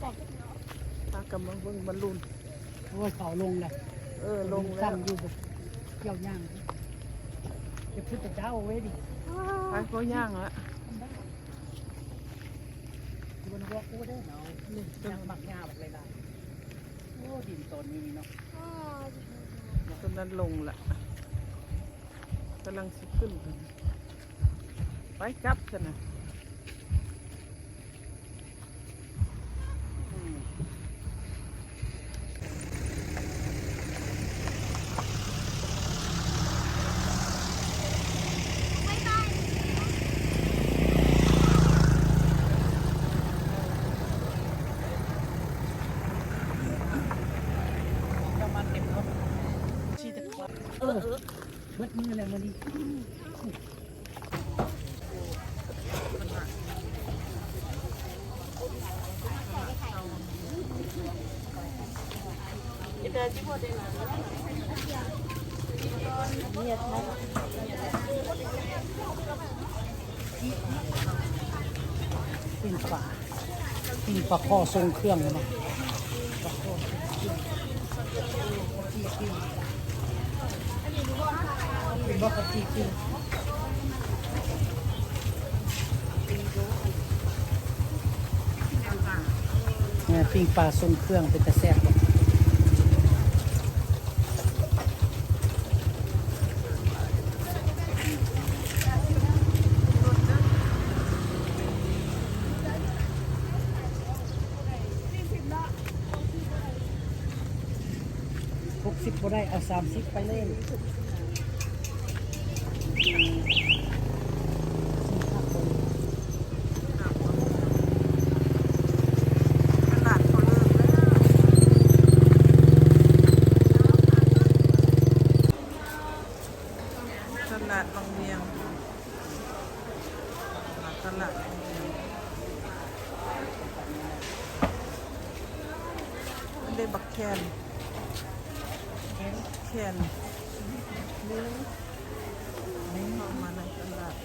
ພາກັນມາເບິ່ງບອນລູນ. ໂອ້ຍ ເຂົາລົງແລ້ວ. ເອີ ລົງແລ້ວ. ຢູ່ ກ່ຽວຍ່າງ. ໄປ ບໍ່ຍ່າງລະ. ໂອ້ ດິນຕອນນີ້ເນາະ. ຕົນນັ້ນລົງລະ. ກຳລັງຊິຂຶ້ນ. ໄປ ຈັບຊັ້ນນະ. ເອີ ເບິດມື້ແລ້ວມື້ນີ້. ປີ້ງປາ ປີ້ງປາຄໍຊົງເຄື່ອງເນາະ. ປີ້ງປາຊົງເຄື່ອງເປັນຕາແຊບ. ຫົກສິບບໍ່ໄດ້ ເອົາສາມສິບໄປເລີຍ. ຕະຫຼາດວັງວຽງ. ຕະຫຼາດ ອັນເດ ບັກແຄນ ແຄນ ແຄນ ເຂົ້າມາໃນຕະຫຼາດ.